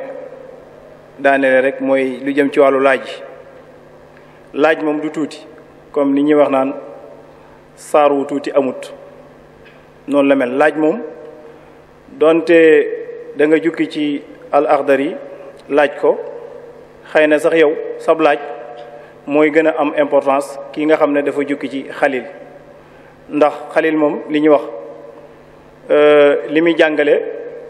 Speaker 1: daanele rek mooy lu jëm ci wàllu laaj moom du tuuti comme ni ñuy wax naan saar wu tuuti amut noonu la mel laaj moom donte da nga jukki ci al Akhdari laaj ko xëy na sax yow sab laaj mooy gën a am importance kii nga xam ne dafa jukki ci xalil ndax xalil moom li ñuy wax li muy jàngale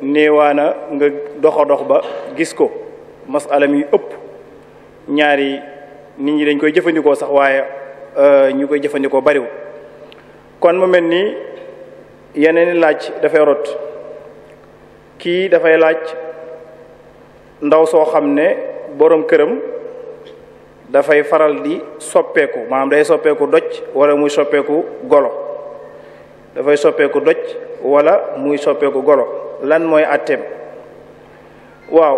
Speaker 1: néewaana nga dox ba gis ko masalam yu ëpp ñaari nit ñi dañ koy jëfandikoo sax waaye ñu koy jëfandikoo bariwul kon mu mel ni yeneen laaj dafay rot kii dafay laaj ndaw soo xam ne boroom këram dafay faral di soppeeku maanaam day soppeeku doj wala muy soppeeku golo dafay soppeeku doj wala muy soppeeku golo lan mooy atteem waaw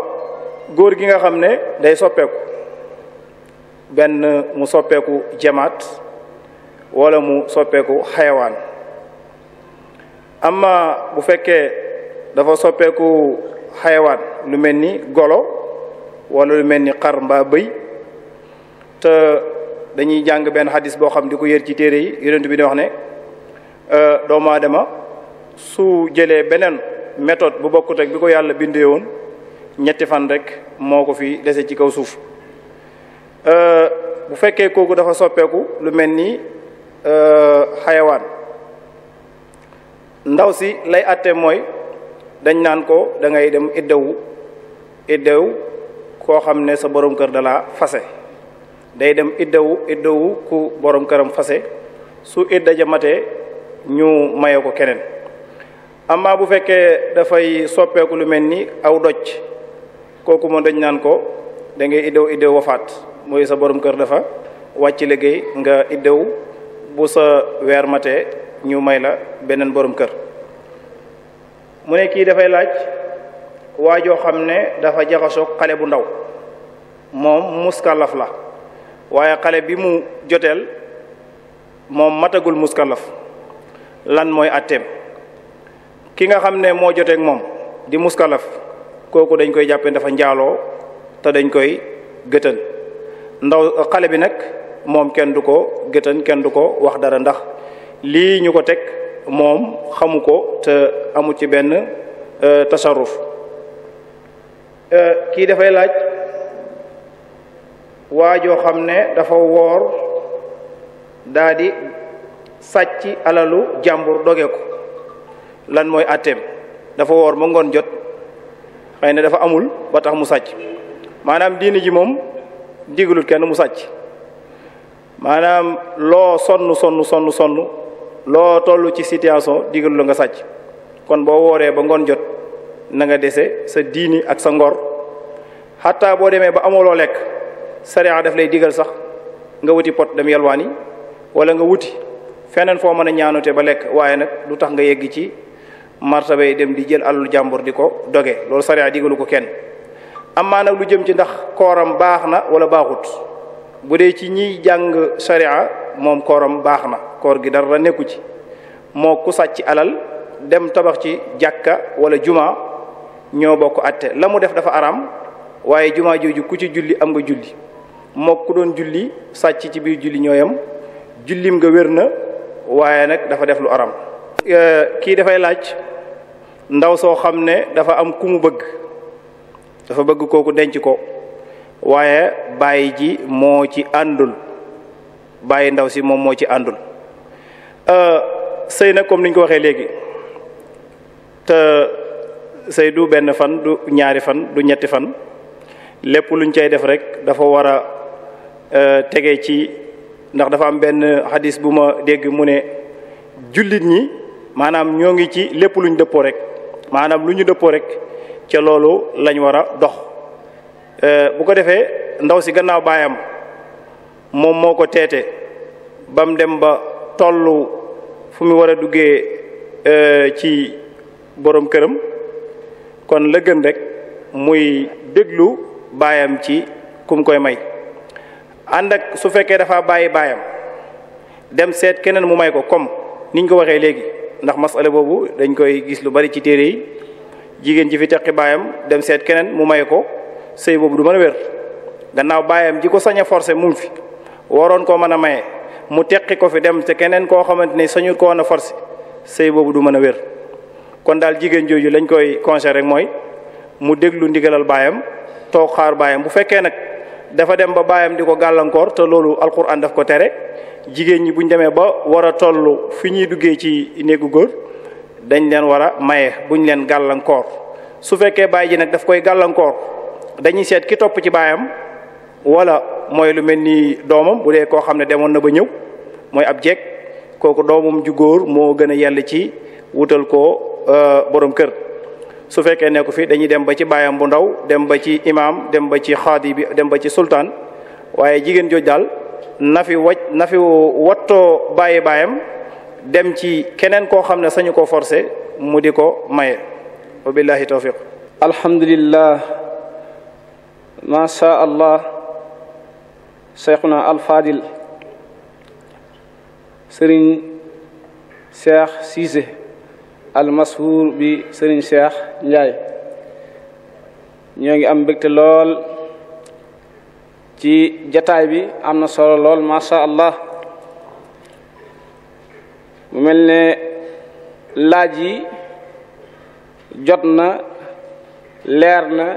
Speaker 1: góor gi nga xam ne day soppeeku benn mu soppeeku jamaat wala mu soppeeku xayawaan amma bu fekkee dafa soppeeku xayawaan lu mel ni golo wala lu mel ni xar mbaa bëy te dañuy jàng benn xadis boo xam di ko yër ci téere yi yonent bi di wax ne doomu aadama su jëlee beneen méthode bu bokkut ak bi ko yàlla bindee woon ñetti fan rek moo ko fi dese ci kaw suuf bu fekkee kooku dafa soppeeku lu mel ni xayawaan ndaw si lay atte mooy dañ naan ko da ngay dem iddewu koo xam ne sa borom kër dala fase day dem iddewu ku borom këram fase su idda ja matee ñu maye ko keneen amma bu fekkee dafay soppeeku lu mel ni aw doj kooku moom dañ naan ko da ngay iddewu wafaat mooy sa borom kër dafa wàcc liggéey nga iddewu bu sa weer matee ñu may la beneen borom kër mu ne kii dafay laaj waajoo xam ne dafa jaxasoog xale bu ndaw moom muskalaf la waaye xale bi mu joteel moom matagul muskalaf lan mooy atteem ki nga xam ne moo joteeg moom di muskalaf kooku dañ koy jàppe dafa njaaloo te dañ koy gëtën ndaw xale bi nag moom kenn du ko gëtën kenn du ko wax dara ndax lii ñu ko teg moom xamu ko te amu ci benn tasarruf kii dafay laaj waajoo xam ne dafa woor daa di sàcc alalu jàmbur doge ko lan mooy atteem dafa woor ba ngoon jot xëy na dafa amul ba tax mu sàcc maanaam diini ji moom digalul kenn mu sàcc maanaam loo sonn loo toll ci situation digalu la nga sàcc kon boo wooree ba ngoon jot na nga dese sa diini ak sa ngor xataa boo demee ba amuloo lekk sariya daf lay digal sax nga wuti pot dem yalwaani wala nga wuti feneen foo mën a ñaanute ba lekk waaye nag du tax nga yegg ci martaba yi dem di jël alul jàmbur di ko doge loolu sariya digalu ko kenn amaa nag lu jëm ci ndax kooram baax na wala baaxut bu dee ci ñiy jàng sariya moom kooram baax na koor gi dara nekku ci moo ku sàcc alal dem tabax ci jàkka wala juma ñoo bokk atte la mu def dafa araam waaye juma jooju ku ci julli am nga julli moo ku doon julli sàcc ci biir julli ñooyam jullim nga wér na waaye nag dafa def lu araam kii dafay laaj ndaw soo xam ne dafa am ku mu bëgg dafa bëgg kooku denc ko waaye bàyyi ji moo ci àndul bàyyi ndaw si moom moo ci àndul sëy nag comme ni ñu ko waxee léegi te sëy du benn fan du ñaari fan du ñetti fan lépp luñ cay def rek dafa war a tege ci ndax dafa am benn hadis bu ma dégg mu ne jullit ñi maanaam ñoo ngi ci lépp luñ dëppoo rek maanaam lu ñu dëppoo rek ca loolu lañ war a dox bu ko defee ndaw si gannaaw baayam moom moo ko teete ba mu dem ba tollu fu mu war a duggee ci borom këram kon la gën rek muy déglu baayam ci kum koy may ànd ak su fekkee dafa bàyyi baayam dem seet keneen mu may ko comme niñ ko waxee léegi ndax masala boobu dañ koy gis lu bari ci téere yi jigéen ji fi teqi baayam dem seet keneen mu may ko sëy boobu du mën a wér gannaaw baayam ji ko sañ a forcé mu ngi fi waroon koo mën a maye mu teqi ko fi dem te keneen koo xamante ni sañu ko woon a forcé sëy boobu du mën a wér kon daal jigéen jooju lañ koy conseillé rek mooy mu déglu ndigalal baayam toog xaar baayam bu fekkee nag dafa dem ba baayam di ko gàllankoor te loolu alquran daf ko tere jigéen ñi buñ demee ba war a toll fi ñuy duggee ci néegu góor dañ leen war a maye buñ leen gàllankoor su fekkee baay ji nag daf koy gàllankoor dañuy seet ki topp ci baayam wala mooy lu mel ni doomam bu dee koo xam ne demoon na ba ñëw mooy ab jeeg kooku doomam ju góor moo gën a yell ci wutal ko borom kër su fekkee ne ko fi dañuy dem ba ci baayam bu ndaw dem ba ci imaam dem ba ci xaadi bi dem ba ci sultaan waaye jigéen jooj daal na fi wattoo bàyyi baayam dem ci keneen koo xam ne sañu ko forcé mu di ko maye wa billahi tawfiq
Speaker 2: alhamdulillah ma sha allah cheikhuna alfadil sëriñ Cheikh Cissé almashhur bi sëriñ Cheikh Ndiaye ñoo ngi am mbégte lool ci jataay bi am na solo lool ma sha allah mu mel ne laaj yi jot na leer na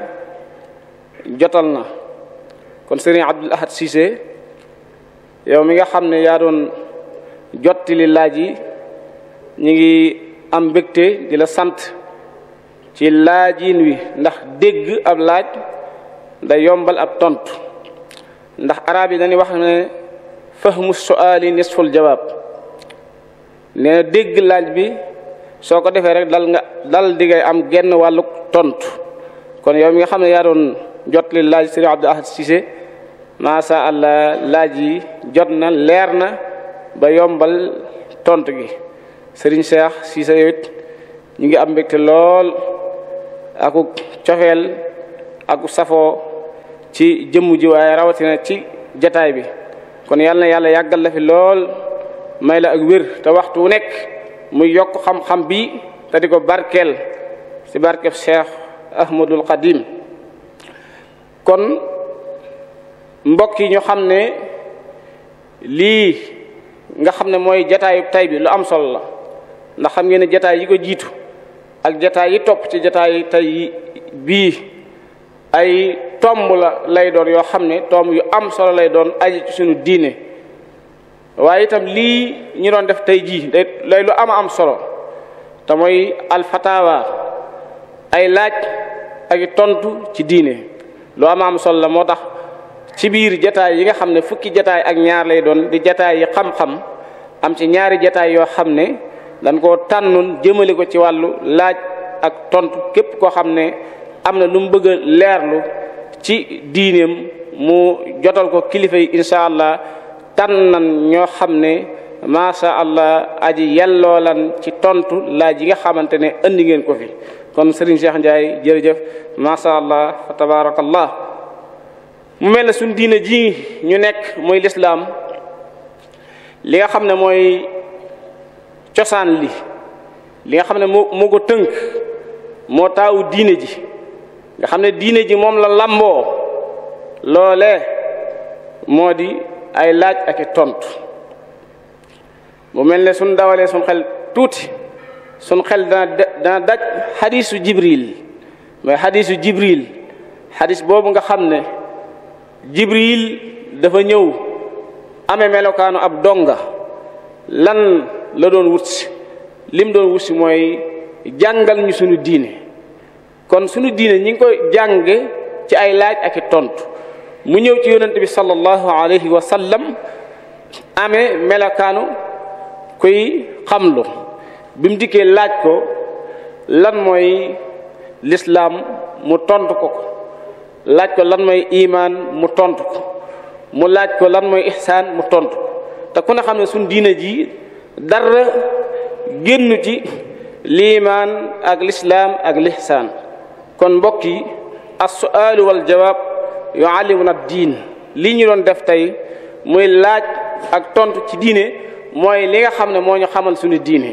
Speaker 2: jotal na kon sëriñ Abdul Ahad Cissé yow mi nga xam ne yaa doon jottali laaj yi ñu ngi am mbégte di la sant ci laajin wi ndax dégg ab laaj da yombal ab tontu ndax arab yi dañuy wax ne fahmu su'aali nisful jawaab nee na dégg laaj bi soo ko defee rek dal di ngay am genn wàllu tontu kon yow mi nga xam ne yaa doon jottali laaj sëriñ Abdul Ahad Cissé maasa allah laaj yi jot na leer na ba yombal tontu gi sëriñ Cheikh Cissé yow it ñu ngi am mbégte lool aku cofeel aku safoo ci jëmm ji waaye rawatina ci jataay bi kon yàlla na yàlla yàggal la fi lool may la ak wér te waxtu wu nekk muy yokk xam-xam bi te di ko barkeel ci barkeb Cheikh Ahmadul Qadim kon mbokk yi ñu xam ne lii nga xam ne mooy jataayu tay bi lu am solo la ndax xam ngeen ne jataay yi ko jiitu ak jataay yi topp ci jataay tay bii ay tomb la lay doon yoo xam ne tomb yu am solo lay doon aji ci suñu diine waaye itam lii ñu doon def tey jii lay lu am solo te mooy alfatawa ay laaj ak tontu ci diine lu am solo la moo tax ci biir jataay yi nga xam ne fukki jataay ak ñaar lay doon di jataay yi xam-xam am ci ñaari jataay yoo xam ne dañ koo tànnoon jëmale ko ci wàllu laaj ak tontu képp koo xam ne am na lu mu bëgg a leerlu ci diineem mu jotal ko kilifa yi incha allah tànnan ñoo xam ne macha allah aji yelloo lan ci tontu laaj yi nga xamante ne andi ngeen ko fi kon Serigne Cheikh Ndiaye jërëjëf macha allah fa tabarakallah mu mel ne suñ diine ji ñu nekk mooy lislaam li nga xam ne mooy cosaan li nga xam ne moo ko tënk moo taawu diine ji nga xam ne diine ji moom la lamboo loolee moo di ay laaj ak i tontu mu mel ne suñ dawalee suñ xel tuuti suñ xel dana daj xadiisu jibril mooy xadiisu jibril xadiis boobu nga xam ne jibril dafa ñëw amee melokaanu ab donga lan la doon wutsi lim doon wutsi mooy jàngal ñu sunu diine kon sunu diine ñi ngi koy jànge ci ay laaj ak i tontu mu ñëw ci yonent bi sallallahu alayhi wa sallam amee melokaanu kuy xamlu bi mu dikkee laaj ko lan mooy lislaam mu tontu ko laaj ko lan mooy imaan mu tontu ko mu laaj ko lan mooy ihsaan mu tontu te ku ne xam ne suñ diina ji dara génn ci liimaan ak lislaam ak lihsaan kon mbokk yi as-su'aalu wal jawaab yu'allimuna ad-diin lii ñu doon def tey muy laaj ak tontu ci diine mooy li nga xam ne moo ñu xamal suñu diine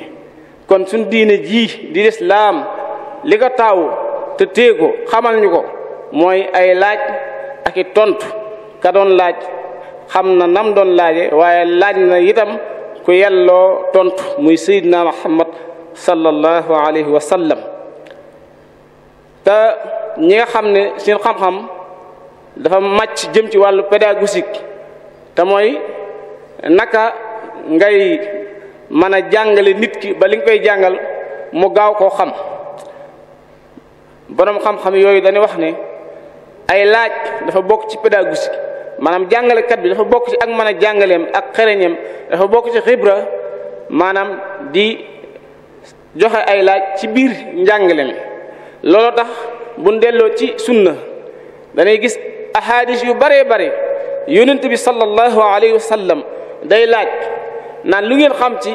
Speaker 2: kon suñu diine ji di lislaam li ko taaw te téye ko xamal ñu ko mooy ay laaj ak i tontu ka doon laaj xam na nam doon laaje waaye laaj na itam ku yelloo tontu muy Seydina Muhammad sallallahu alayhi wa sallam te ñi nga xam ne seen xam-xam dafa màcc jëm ci wàllu pédagogique te mooy naka ngay mën a jàngale nit ki ba li nga koy jàngal mu gaaw koo xam borom xam-xam yooyu dañuy wax ne ay laaj dafa bokk ci pédagogique maanaam jàngalekat bi dafa bokk ci ak mën a jàngaleem ak xereñeem dafa bokk ci xibra maanaam di joxe ay laaj ci biir njàngale mi looloo tax buñ delloo ci sunna danay gis ahadis yu bare bare yonent bi sallallahu alayhi wa sallam day laaj naan lu ngeen xam ci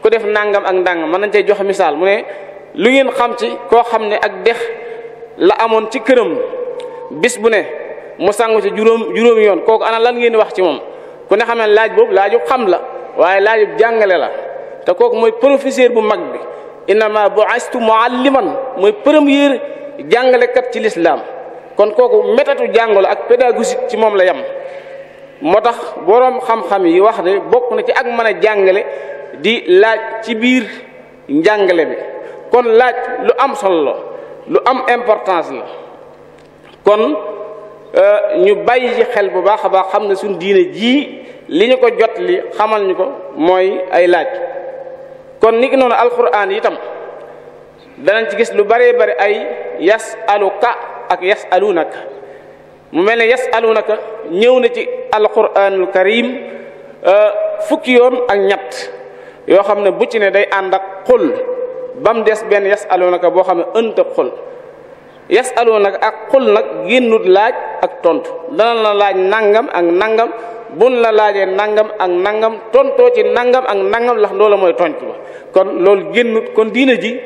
Speaker 2: ku def nangam ak ndàngam mën nañ cey joxe misaal mu ne lu ngeen xam ci koo xam ne ak dex la amoon ci këram bis bu ne mu sangu ci juróomi yoon kooku ana lan ngeen di wax ci moom ku ne xam ne laaj boobu laaju xam la waaye laaju jàngale la te kooku mooy professeur bu mag bi innama bu'istu mualliman mooy premier jàngalekat ci lislaam kon kooku méthode jàngale ak pédagogique ci moom la yem moo tax boroom xam-xam yi wax de bokk na ci ak mën a jàngale di laaj ci biir njàngale bi kon laaj lu am solo la lu am importance la kon ñu bàyyi ci xel bu baax a baax xam ne suñ diine ji li ñu ko jot li xamal ñu ko mooy ay laaj kon ni ki noonu alquran itam danañ ci gis lu bëree bëri ay yasaluka ak yasalunaka mu mel ne yasalunaka ñëw na ci alquranul karim fukki yoon ak ñett yoo xam ne bu ci ne day ànd ak xul ba mu des benn yasalunaka boo xam ne ënt ak xul yasalunaka ak xul nag génnut laaj ak tontu dana la laaj nangam ak nangam bun la laajee nangam ak nangam tontoo ci nangam ak nangam lax loola mooy tontu ba kon loolu génnut kon diina ji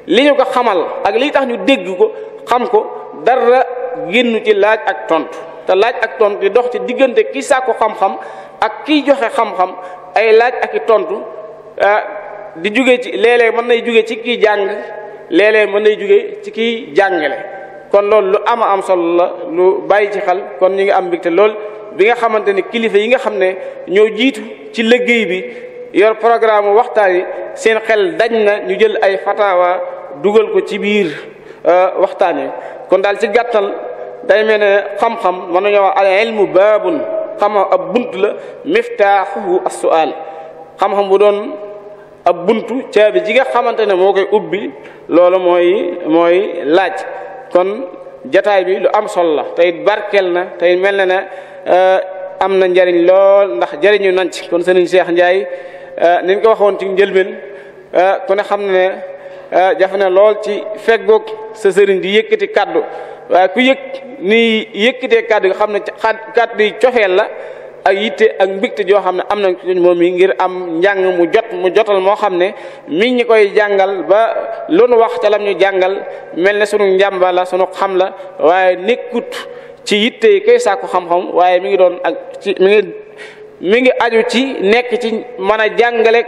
Speaker 2: li ñu ko xamal ak li tax ñu dégg ko xam ko dara génnu ci laaj ak tontu te laaj ak tontu di dox ci diggante ki sàkku xam-xam ak kiy joxe xam-xam ay laaj ak i tontu di jóge ci léeg-léeg mën nay jóge ci kiy jàng léeg-léeg mën nay jóge ci kiy jàngale kon loolu lu ama am solo la lu bàyyi ci xel kon ñu ngi am mbégte lool bi nga xamante ne kilifa yi nga xam ne ñoo jiitu ci liggéey bi yor programme waxtaan yi seen xel dañ na ñu jël ay fatawa dugal ko ci biir waxtaan yi kon daal ci gàttal day mel ne xam-xam mën nañoo wax al ilmu baabun xam-xam ab bunt la miftaaxuhu as-su'aal xam-xam bu doon ab buntu caabi ji nga xamante ne moo koy ubbi loolu mooy laaj kon jataay bi lu am solo la tey barkeel na tey mel na ne am na njariñ lool ndax jariñu nañ ci kon sëriñ Cheikh Ndiaye niñ ko waxoon ci njëlbeen ku ne xam ne jafe na lool ci feggoog sa sëriñ di yëkkati kaddu waaye ku yëg ni yëkkatee kaddu nga xam ne kaddu yi cofeel la ak yitte ak mbégte joo xam ne am nañ ci moom yi ngir am njàng mu jotal moo xam ne mi ñi koy jàngal ba lu nu wax ca lam ñu jàngal mel ne sunu njàmba la sunu xam la waaye nekkut ci yitte yi kay sàkku xam-xam waaye mi ngi doon ak ci mi ngi aju ci nekk ci mën a jàngale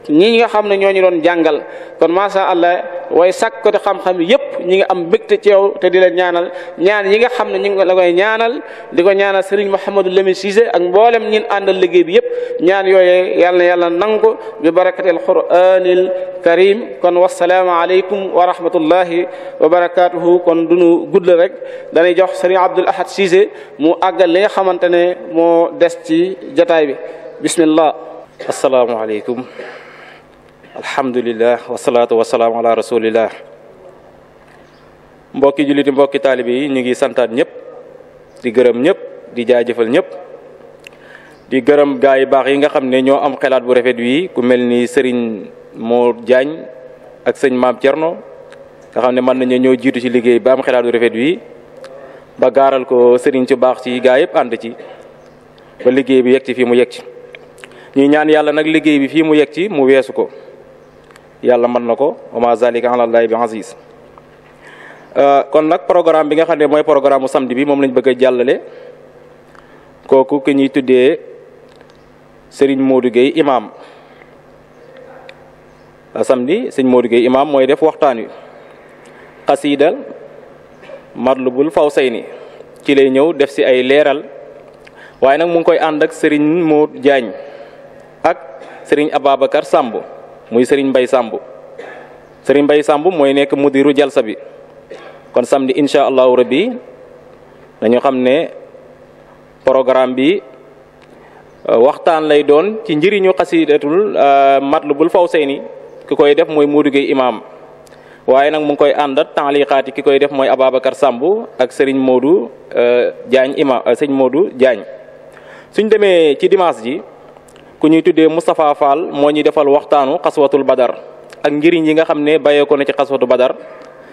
Speaker 2: ñi nga xam ne ñoo ñu doon jàngal kon masha Allah way sàkk ko xam-xam yépp ñi nga am mbégte ci yow te di la ñaanal ñaan yi nga xam ne ñu ngi la koy ñaanal di ko ñaanal Serigne Mouhamadou Lamine Cissé ak mboolem ñin àndal liggéey bi yépp ñaan yooyee yàlla nangu ko bi barakatil Qur'anil Karim kon wasalaamu aleykum wa rahmatullahi wa barakatuhu kon duñu guddal rek dañuy jox Serigne Abdoul Ahad Cissé mu àggal li nga xamante ne moo des ci jataay bi bismillah.
Speaker 3: assalaamu aleykum. alhamdulillah wasalaatu wasalaam ala rasulillah mbokki julliti mbokki taalibe yi ñu ngi santaat ñëpp di gërëm ñëpp di jaajëfal ñëpp di gërëm gaa yi baax yi nga xam ne ñoo am xelaat bu rafet wi ku mel ni Serigne Mor Diagne ak sëñ Maam Thierno nga xam ne mën nañu ñoo jiitu ci liggéey ba am xelaat bu rafet wi ba gaaral ko sëriñ ci baax ci gaa yëpp ànd ci ba liggéey bi yegg ci fii mu yegg ci ñuy ñaan yàlla nag liggéey bi fii mu yegg ci mu weesu ko yàlla mën na ko wa ma zalika ala llahi bi aziz kon nag programme bi nga xam ne mooy programme mu samedi bi moom lañ bëgg a jàllale kooku ki ñuy tuddee Serigne Modou Gueye imam samedi Serigne Modou Gueye imam mooy def waxtaan wi xasiida Matlabul Fawzayni ci lay ñëw def si ay leeral waaye nag mu ngi koy ànd ak Serigne Modou Diagne ak Serigne Ababacar Samb muy Serigne Mbaye Samb Serigne Mbaye Samb mooy nekk mudiru jalsa bi kon samedi incha allahu rabbi dañu xam ne programme bi waxtaan lay doon ci njëriñu xasidatul Matlabul Fawzayni ki koy def mooy Modou Gueye imam waaye nag mu ngi koy àndat taaliqaat yi ki koy def mooy Ababacar Samb ak Serigne Modou Diagne imam Serigne Modou Diagne suñ demee ci dimanche ji ku ñuy tuddee Moustapha Fall moo ñuy defal waxtaanu xaswatul badar ak njëriñ yi nga xam ne bàyyee ko na ci xaswatu badar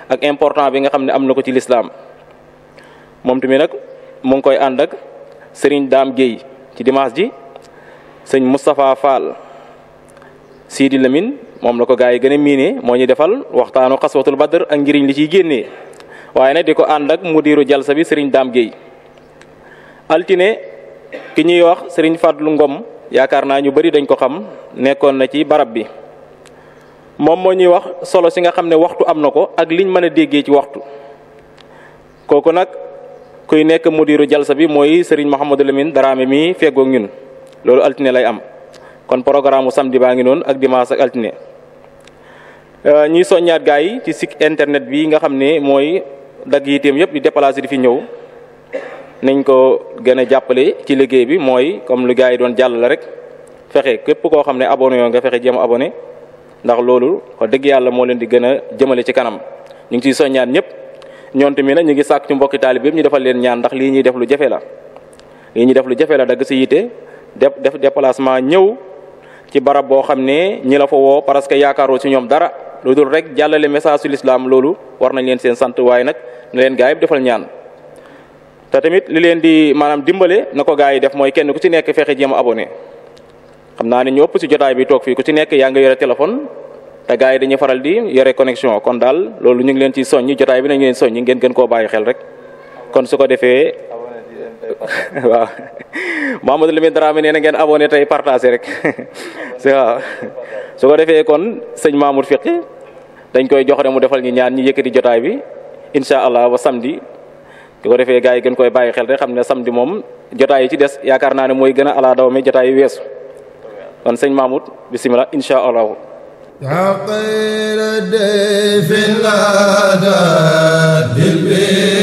Speaker 3: ak important bi nga xam ne am na ko ci lislaam moom tamit nag mu ngi koy ànd ak Serigne Dame Gueye ci dimanche ji sëñ Moustapha Fall Sidi Lamine moom la ko gaa yi gën a miine moo ñuy defal waxtaanu xaswatul badar ak njëriñ li ciy génnee waaye nag di ko ànd ak mudiru jalsa bi Serigne Dame Gueye altine ki ñuy wax Serigne Fadlu Ngom yaakaar naa ñu bari dañ ko xam nekkoon na ci barab bi moom moo ñuy wax solo si nga xam ne waxtu am na ko ak liñ mën a déggee ci waxtu kooku nag kuy nekk mudiru jalsa bi mooy Serigne Mouhamadou Lamine Dramé mi feggoog ñun loolu altine lay am kon programme mu samedi baa ngi noonu ak dimanche ak altine ñuy soññaat gaa yi ci site internet bi nga xam ne mooy dagg yiteem yëpp di déplacé di fi ñëw nañ ko gën a jàppale ci liggéey bi mooy comme lu gaa yi doon jàll la rek fexe képp koo xam ne abonné yoo nga fexe jéem abonné ndax loolu wax dëgg yàlla moo leen di gën a jëmale ci kanam ñu ngi ciy soññaat ñëpp ñoom tamit nag ñu ngi sàkk ci mbokki taalib yëpp ñu defal leen ñaan ndax lii ñuy def lu jafe la dagg si yite def déplacement ñëw ci barab boo xam ne ñi la fa woo parce que yaakaaroo ci ñoom dara lu dul rek jàllale message su l'islam loolu war nañ leen seen sant waaye nag na leen gaa yi defal ñaan te tamit li leen di maanaam dimbale na ko gaa yi def mooy kenn ku ci nekk fexe jéem a abonné xam naa ne ñu ëpp ci jotaay bi toog fii ku ci nekk yaa nga yore téléphone te gaa yi dañuy faral di yore connexion kon daal loolu ñu ngi leen ci soññi jotaay bi nañ leen soññi ngeen gën koo bàyyi xel rek kon su ko defee waaw Mouhamadou Lamine Dramé nee na ngeen abonné tey partagé rek waaw su ko defee kon sëñ Mamour Fiqi dañ koy jox rek mu defal ñi ñaan ñi yëkkati jotaay bi incha allah ba samedi su ko defee gaa yi gën koy bàyyi xel rek xam ne samedi moom jotaay yi ci des yaakaar naa ne mooy gën a ala daw mi jotaay yi weesu kon sëñ Mamour bisimilah incha allahu
Speaker 5: يا خير ضيف أتى بالبر